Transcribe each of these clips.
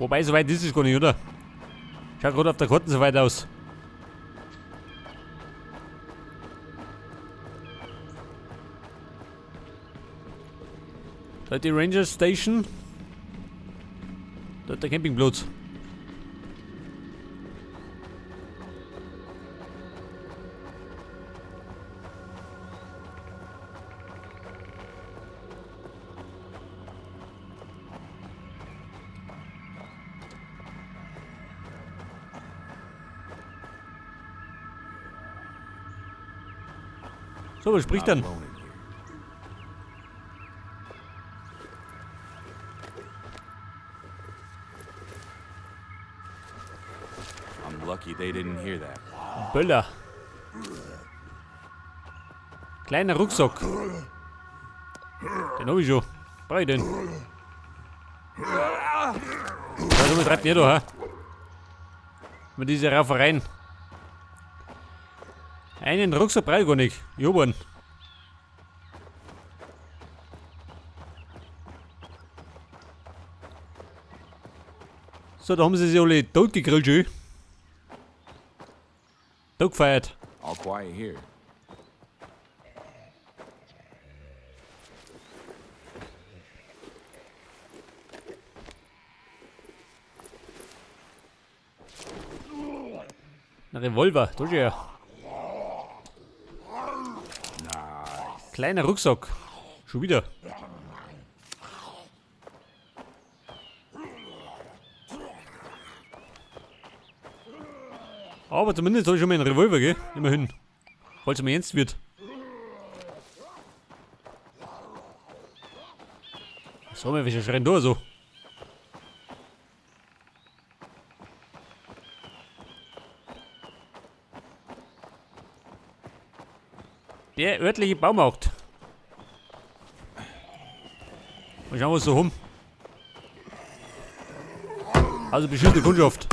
Wobei, so weit ist es gar nicht, oder? Schaut gerade auf der Karte so weit aus. Da die Ranger Station. Da der Campingplatz. So, wer spricht denn? I'm lucky they didn't hear that. Böller. Kleiner Rucksack. Den hab ich schon. Brauch ich den? Also, was treibt ihr da, hä? Mit dieser Raufereien. Einen Rucksack brauch ich gar nicht. Ich hab einen. So, da haben sie sich alle tot gegrillt, schön. Tot gefeiert. All quiet here. Ein Revolver, da ist er. Nice. Kleiner Rucksack. Schon wieder. Aber zumindest habe ich schon mal einen Revolver, gell? Immerhin. Falls es mir ernst wird. So, wir schreien da so. Der örtliche Baumarkt. Mal schauen, was so rum. Also beschissene Kundschaft.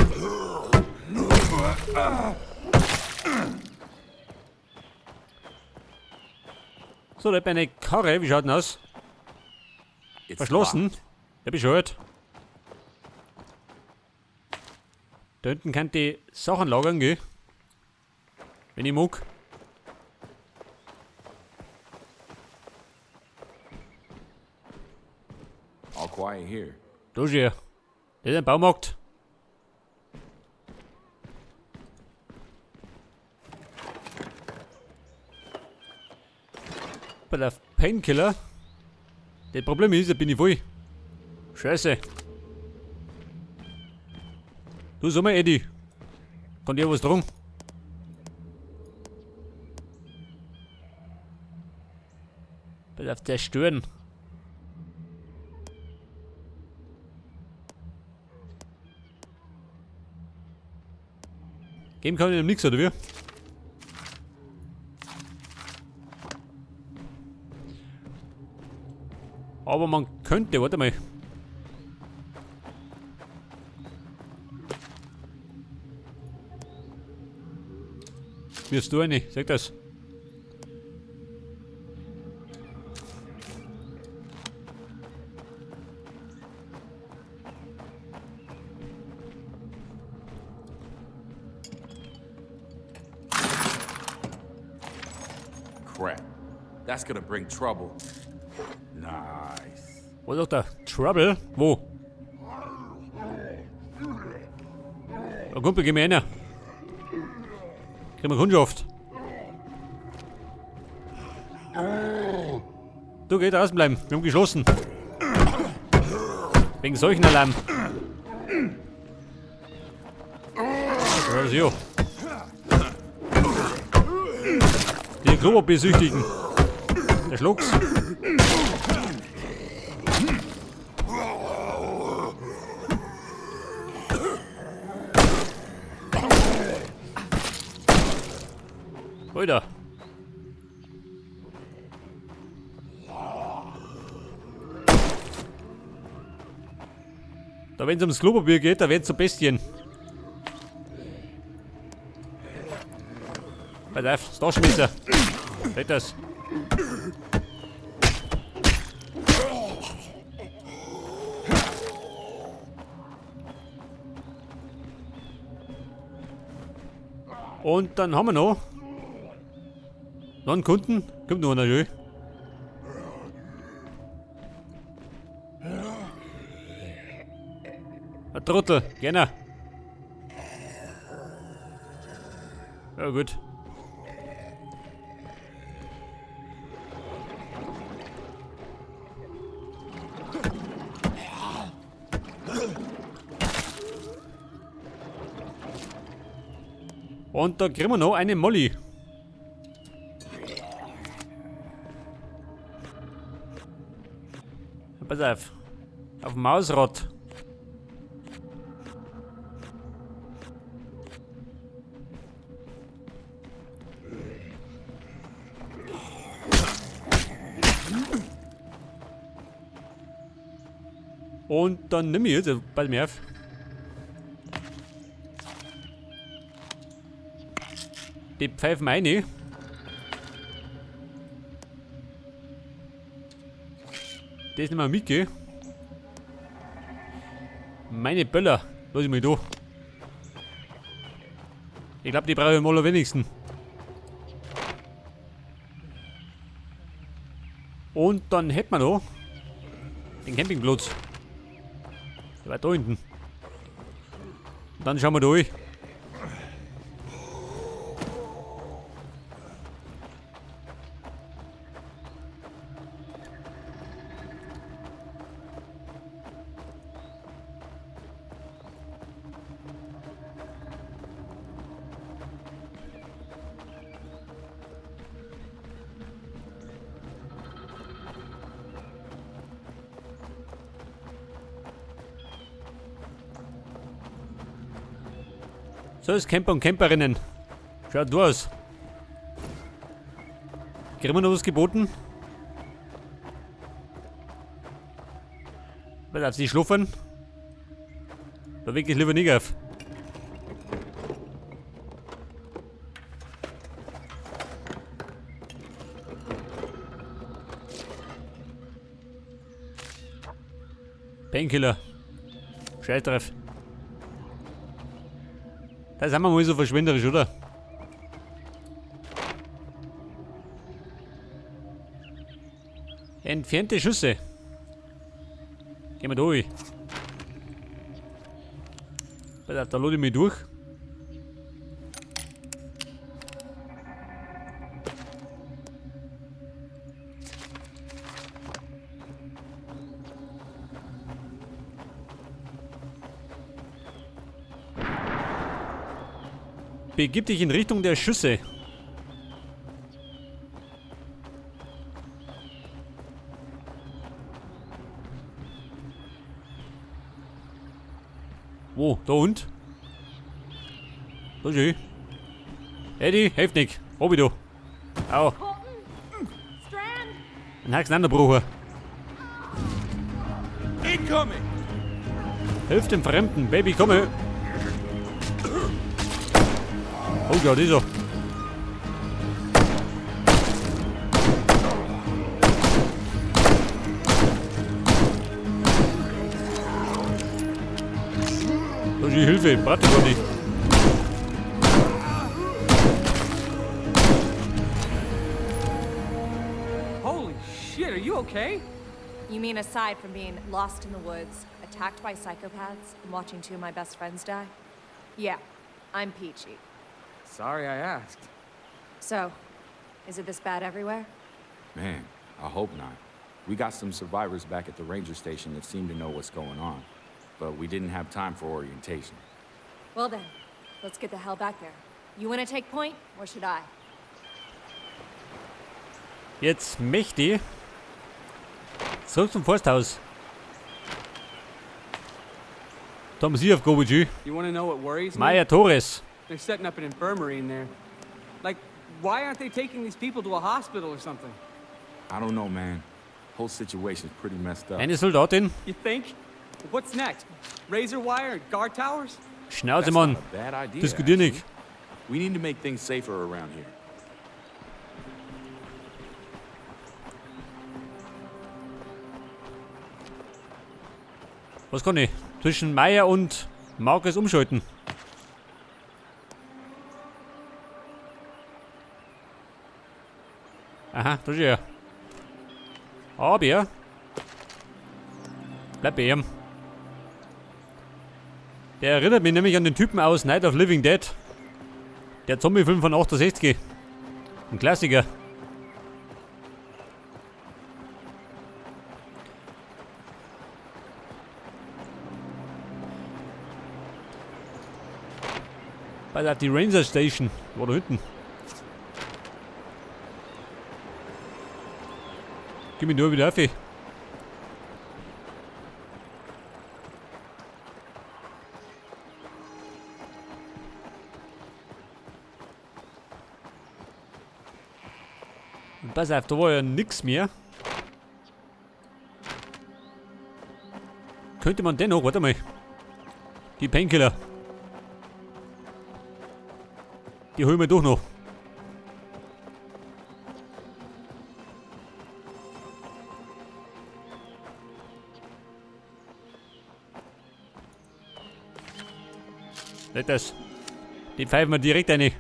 So, da hat eine Karre. Wie schaut denn aus? It's Verschlossen. locked. Der bescheuert. Da hinten kann die Sachen lagern, gell? Wenn ich mag. All quiet here. Da ist er. Das ist ein Baumarkt. Bei der Painkiller. Das Problem ist, da bin ich voll. Scheiße. Du, sag mal, Eddie. Kann dir was dran? Bei der zerstören. Geben kann ich ihm nix, oder wie? Aber man könnte, warte mal. Wirst du eine? Sag das. Crap. That's gonna bring trouble. Nice. Wo ist doch der Trouble? Wo? Oh, Kumpel, geh mir einer. Kriegen wir Kundschaft. Du, geh draußen bleiben. Wir haben geschlossen. Wegen solchen Alarm. Ja, die Klopapiersüchtigen. Der Schlucks. Alter. Da wenn's ums Klopapier geht, da wird's zu Bestien. Pass auf, das Taschenmesser. Seht das? Und dann haben wir noch einen Kunden. Kommt noch einer, schön. Ein Trottel, gerne. Ja, gut. Und da kriegen wir noch eine Molly. Pass auf. Auf dem Mausrad. Und dann nimm ich jetzt, pass mir auf. Die pfeifen rein. Das nehmen wir mit, gell? Meine Böller. Lass ich mal da. Ich glaub, die brauche ich am allerwenigsten. Und dann hätten wir da den Campingplatz. Der war da hinten. Und dann schauen wir durch. So ist Camper und Camperinnen. Schaut du aus. Kriegen wir noch was geboten? Pass auf, sie schlafen. Da wecke ich lieber nicht auf. Painkiller. Scheiß drauf. Da sind wir mal so verschwenderisch, oder? Entfernte Schüsse. Gehen wir durch. Pass auf, da lade ich mich durch. Begib dich in Richtung der Schüsse. Wo? Da unten? Da schön. Eddie, hilf nicht. Hab ich da. Au. Ein Haxenanderbrucher. Incoming! Hilf dem Fremden. Baby, komme. Oh Gott, ist er. Da ist die Hilfe, warte gar nicht. Holy shit, are you okay? You mean aside from being lost in the woods, attacked by psychopaths, and watching two of my best friends die? Yeah, I'm peachy. Sorry I asked. So, is it this bad everywhere? Man, I hope not. We got some survivors back at the ranger station that seem to know what's going on, but we didn't have time for orientation. Well then, let's get the hell back there. You want to take point, or should I? Jetzt möchte ich zurück zum Forsthaus. Da haben sie Aufgabe, G. You want to know what worries me? Maya Torres. They're setting up an infirmary in there. Like, why aren't they taking these people to a hospital or something? I don't know, man. Whole situation's pretty messed up. Eine Soldatin. You think? What's next? Razor wire and guard towers? Schnauze, That's Mann. not a bad idea, Diskutier actually. nicht. We need to make things safer around here. Was kann ich? Zwischen Maya und Marcus umschalten. Aha, da ist er. Aber bleib bei ihm. Der erinnert mich nämlich an den Typen aus Night of Living Dead. Der Zombie-Film von 68. Ein Klassiker. Bei der die Ranger Station. War da hinten. Gib mir nur wieder auf. Und pass auf, da war ja nix mehr. Könnte man dennoch, warte mal. Die Painkiller. Die holen wir doch noch. Nicht das. Die pfeifen wir direkt rein.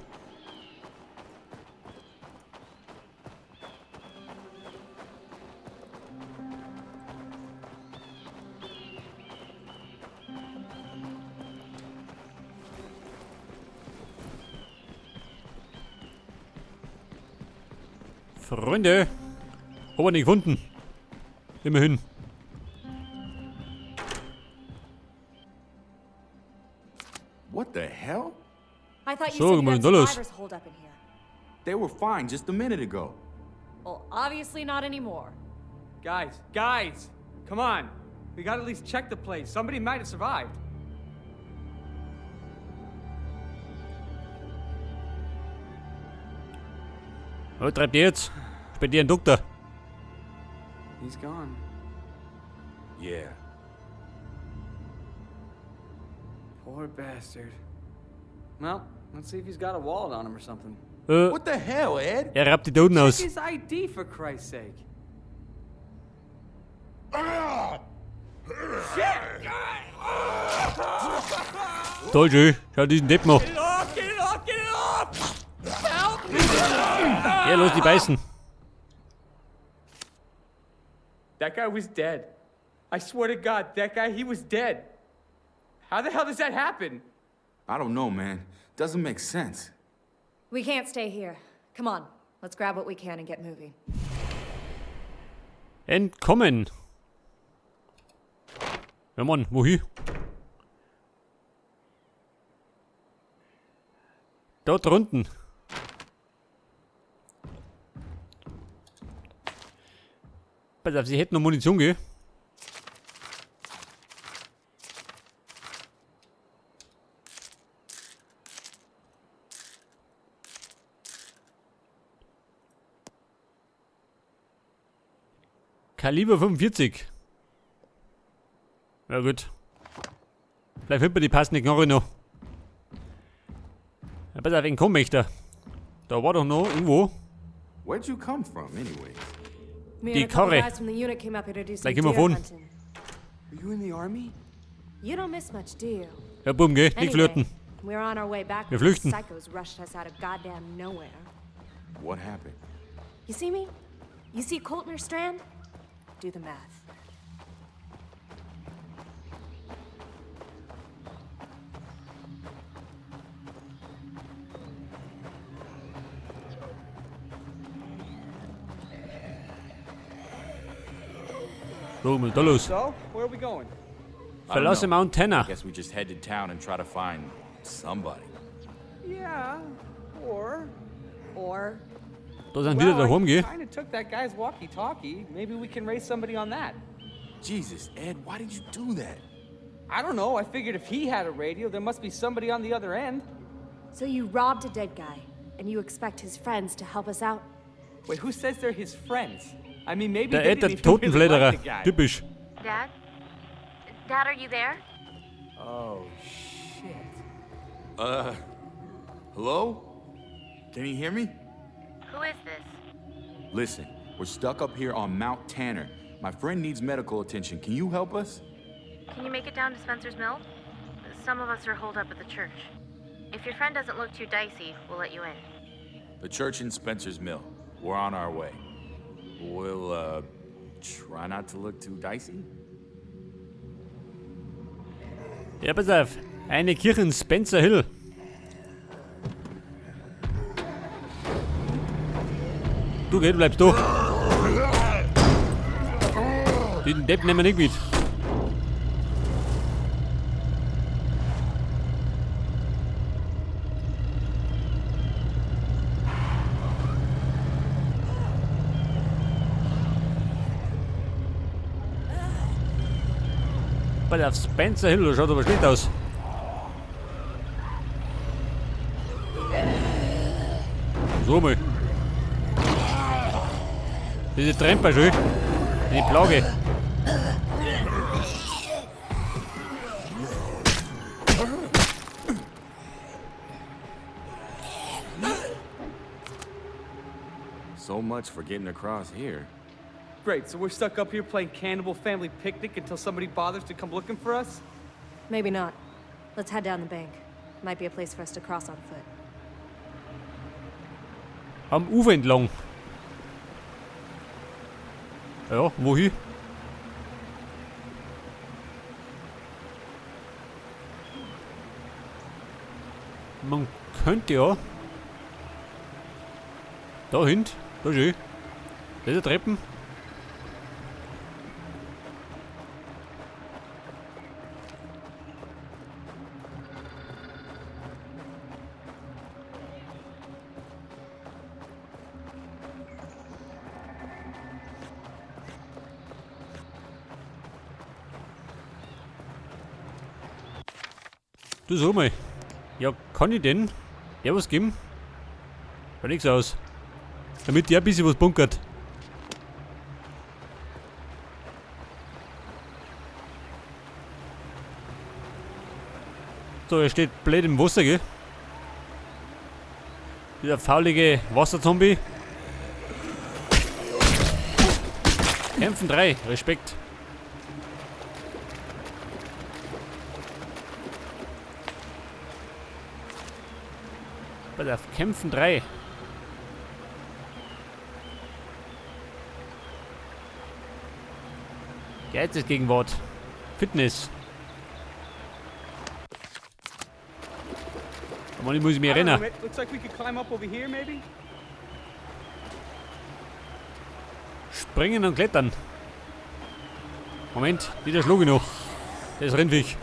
Freunde, haben wir nicht gefunden. Immerhin. What the hell? I thought you So, said you was had ist da los? survivors holed up in here. They were fine just a minute ago. Well, obviously not anymore. Guys, guys, come on. We gotta at least check the place. Somebody might have survived. Was treibt ihr jetzt? Ich bin dir ein Doktor. He's gone. Yeah. Poor bastard. Well, let's see if he's got a wallet on him or something. What the hell, Ed? Er raubt die Toten Check aus. his ID, for Christ's sake. Toll, schön. Schau diesen Depp noch. Get it off! Get it off! Get it off! Help me! Ja, los, die beißen. That guy was dead. I swear to God, that guy, he was dead. How the hell does that happen? I don't know, man. Doesn't make sense. We can't stay here. Come on, let's grab what we can and get moving. Entkommen. Ja, Mann, wohin? Dort drunten. Pass auf, sie hätten noch Munition, gell? Kaliber 45. Ja gut. Vielleicht findet man die passende Knarre noch. Ja, pass auf, entkommen möchte. Da war doch noch irgendwo. Where'd you come from, anyways? Me Die and a couple Karre. guys from the unit came up here to do some Gleich gehen wir deer von. hunting. Are you in the army? You don't miss much, do you? Ja, Buben, gell? Nicht Anyway, flirten. we were on our way back Wir when the flüchten. psychos rushed us out of goddamn nowhere. What happened? You see me? You see Coltner Strand? Do the math. So, was ist da los? So, where are we going? I don't Verlasse know. Mount Tanner. Guess we just head to town and try to find somebody. Yeah, or... Or Da sind wieder Well, daheim, I gell? kinda took that guy's walkie-talkie. Maybe we can raise somebody on that. Jesus, Ed, why did you do that? I don't know. I figured if he had a radio, there must be somebody on the other end. So you robbed a dead guy, and you expect his friends to help us out? Wait, who says they're his friends? I mean, maybe Der they Ed, der didn't even really Totenfledderer. like the guy. Typisch. Dad? Dad, are you there? Oh, shit. Hello? Can you hear me? Who is this? Listen, we're stuck up here on Mount Tanner. My friend needs medical attention. Can you help us? Can you make it down to Spencer's Mill? Some of us are holed up at the church. If your friend doesn't look too dicey, we'll let you in. The church in Spencer's Mill. We're on our way. We'll try not to look too dicey. Ja, pass auf. Eine Kirche in Spencer Hill. Du, geh, du bleibst da. Den Depp nehmen wir nicht mit. Bei der Spencer Hill, das schaut aber schlecht aus. So mal. Diese Tremper schön. Die Plage. So much for getting across here. Great, so we're stuck up here playing Cannibal Family Picnic until somebody bothers to come looking for us? Maybe not. Let's head down the bank. Might be a place for us to cross on foot. Am Ufer entlang. Ja, wohin? Man könnte ja da hinten, da schön. Da ist eine Treppen. Du sag mal. Ja, kann ich denn der was geben? Schaut nix aus. Damit der ein bisschen was bunkert. So, er steht blöd im Wasser, gell? Dieser faulige Wasserzombie. Kämpfen 3, Respekt. Pass auf, Kämpfen 3. Geistesgegenwart. Fitness. Aber ich muss mich erinnern. Springen und klettern. Moment, wieder schlug ich noch. Das ist Rindviech.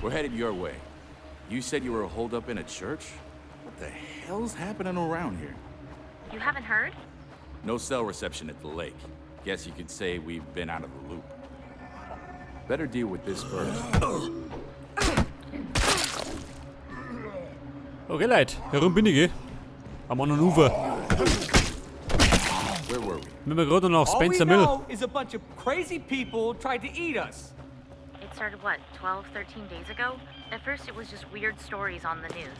We're headed your way. You said you were holed up in a church? What the hell's happening around here? You haven't heard? No cell reception at the lake. Guess you could say we've been out of the loop. Better deal with this first. Okay, Leute, herum bin ich, Am anderen Ufer. Where were we? Wenn wir gerade noch Spencer Mill. All we know is a bunch of crazy people tried to eat us. It started, what, 12, 13 days ago? At first it was just weird stories on the news.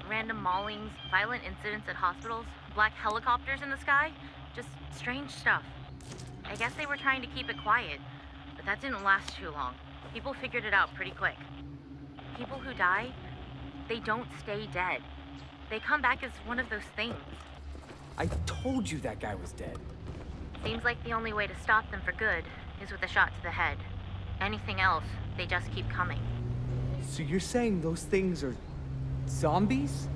Random maulings, violent incidents at hospitals, black helicopters in the sky. Just strange stuff. I guess they were trying to keep it quiet, but that didn't last too long. People figured it out pretty quick. People who die, they don't stay dead. They come back as one of those things. I told you that guy was dead. Seems like the only way to stop them for good is with a shot to the head. Anything else, they just keep coming. So you're saying those things are zombies?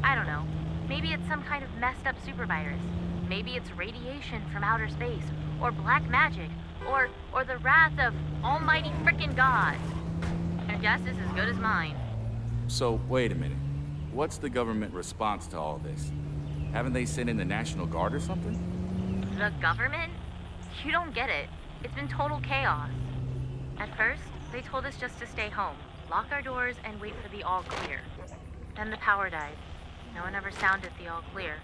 I don't know. Maybe it's some kind of messed up supervirus. Maybe it's radiation from outer space, or black magic, or the wrath of almighty frickin' God. Your guess is as good as mine. So, wait a minute. What's the government response to all this? Haven't they sent in the National Guard or something? The government? You don't get it. It's been total chaos. At first, they told us just to stay home, lock our doors, and wait for the all clear. Then the power died. No one ever sounded the all clear.